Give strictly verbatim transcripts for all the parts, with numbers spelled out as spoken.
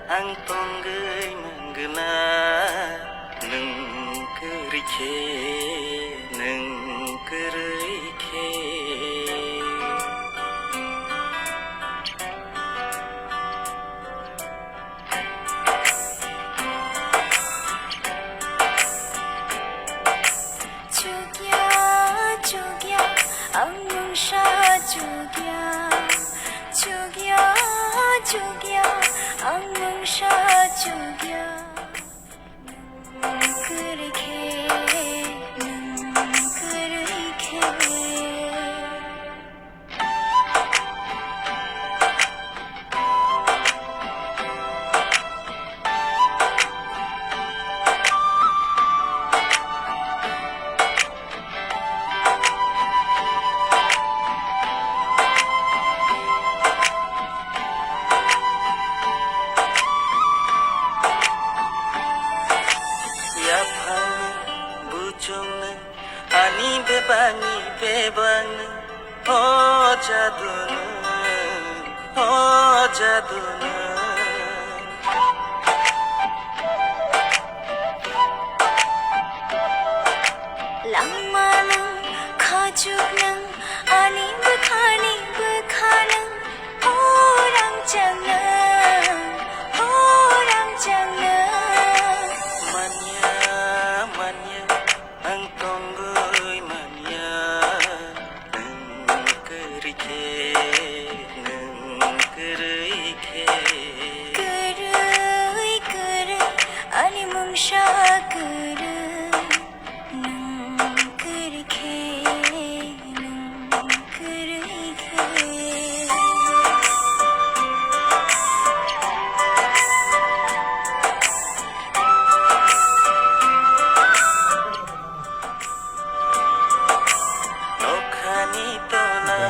Ang tongwi mangla, nwng kwrwi khe, nwng kwrwi khe. Chukya, chukya, ang mungsa chukya. Chukya, chukya, ang mungsa chukya. Nung kwrwi khe, nung kwrwi khe. Yaphang buchung nung, ani bebani bebang nung, o jadu nung, o jadu nung. Langma nung, khajuk nung, ani bwkhani bwkha nung, o rangchak nung, o rangchak nung. Manya, manya, ang tongwi manya, nwng kwrwi khe, nwng kwrwi khe. Kwrwi, kwrwi, ani mungsa kwrwi. Nwng kwrwi khe, nwng kwrwi khe. Nokhani tola,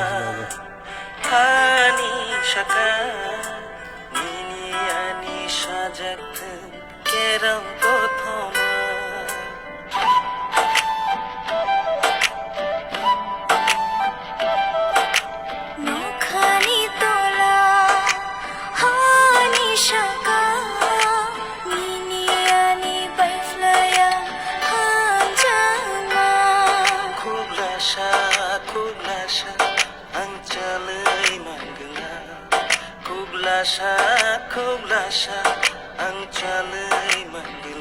hani saka, nini ani sajak thung. Kerong kothoma. Nokhani tola, hani saka, nini ani paiphlaiya hanjama. Khublasa, khublasa. Ang chalwi mangla, khublasa, khublasa, ang chalwi mangla.